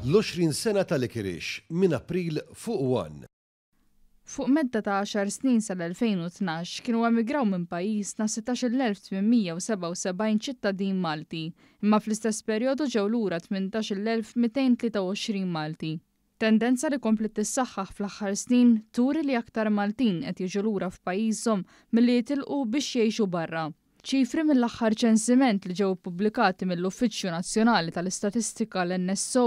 L-20 sena ta' Licorice minn April fuq One. Fuq medda ta' għaxar snin sal-2012 kienu emigraw minn pajjiżna 16,877 ċittadin Malti, imma fl-istess perjodu ġew lura 18,223 Malti. Tendenza li kompliet tissaħħaħ fl-aħħar snin turi li aktar Maltin qed jiġu lura f'pajjiżhom milli jitilqu biex jgħixu barra. Ċifri mill-aħħar ċensiment li ġew ippubblikati mill-Uffiċċju Nazzjonali tal-Istatistika l-NSO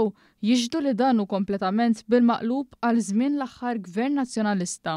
jixhdu li dan hu kompletament bil-maqlub għal żmien l-aħħar Gvern Nazzjonalista.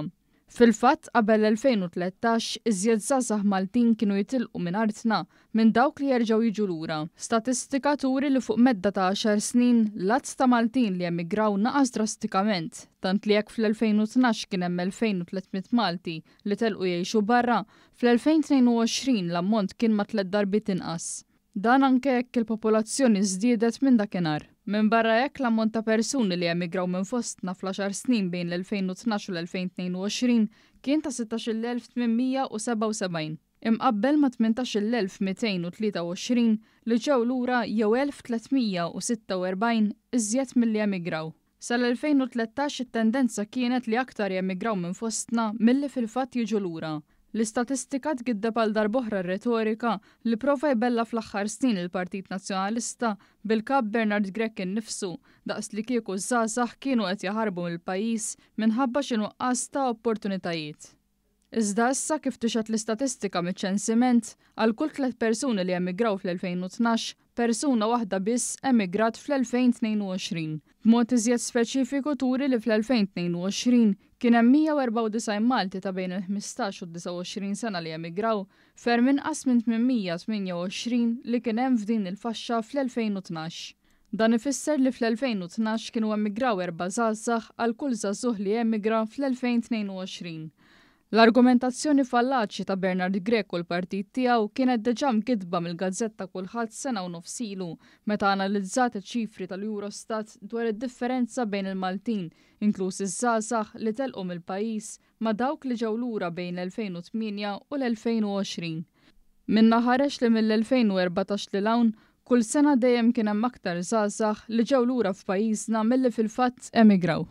Fil-fatt, qabel l-2013, iżjed żgħażagħ Maltin kienu jitilqu minn artna minn dawk li jerġgħu jiġu lura. Statistika turi li fuq medda ta' għaxar snin, l-għadd ta' Maltin li emigraw naqas drastikament, tant li jekk fl-2012 kien hemm 2,300 Malti li telqu jgħixu barra, fl-2022 l-ammont kien ma' tlett darbiet inqas. Dan anke jekk il-popolazzjoni żdiedet minn dakinhar. Minbarra hekk, l-ammont ta' persuni li emigraw minn fostna fl-għaxar snin bejn l-2012 u l-2022 kien ta' 16,877, imqabbel ma' 18,223 li ġew lura jew 1,346 iżjed milli emigraw. Sal-2013 it-tendenza kienet li aktar jemigraw minn fostna milli fil-fatt jiġu lura. L-istatistika tgiddeb għal darb'oħra r-retorika li prova jbella' fl-aħħar snin il-Partit Nazzjonalista bil-Kap Bernard Grech innifsu, daqslikieku ż-żgħażagħ kienu qed jaħarbu mill-pajjiż minħabba xi nuqqas ta' opportunitajiet. Iżda issa, kif tixhed l-istatistika miċ-ċensiment, għal kull tlett persuni li emigraw fl-2012, persuna waħda biss emigrat fl-2022. B'mod iżjed speċifiku turi li fl-2022 kien hemm 194 Malti ta' bejn il-15 u d-29 sena li emigraw, ferm inqas minn 828 li kien hemm f'din il-faxxa fl-2012. Dan ifisser li fl-2012 kienu emigraw erba' żgħażagħ għal kull żagħżugħ li emigra fl-2022. L-argumentazzjoni fallaċi ta' Bernard Grech u l-partit tiegħu kienet diġà mgiddba mill-gazzetta Kulħadd sena u nofs ilu meta analizzat iċ-ċifri tal-Eurostat dwar id-differenza bejn il-Maltin, inkluż iż-żgħażagħ, li telqu mill-pajjiż ma' dawk li ġew lura bejn l-2008 u l-2020. Minnha ħareġ li mill-2014 lil hawn, kull sena dejjem kien hemm aktar żgħażagħ li ġew lura f'pajjiżna milli fil-fatt emigraw.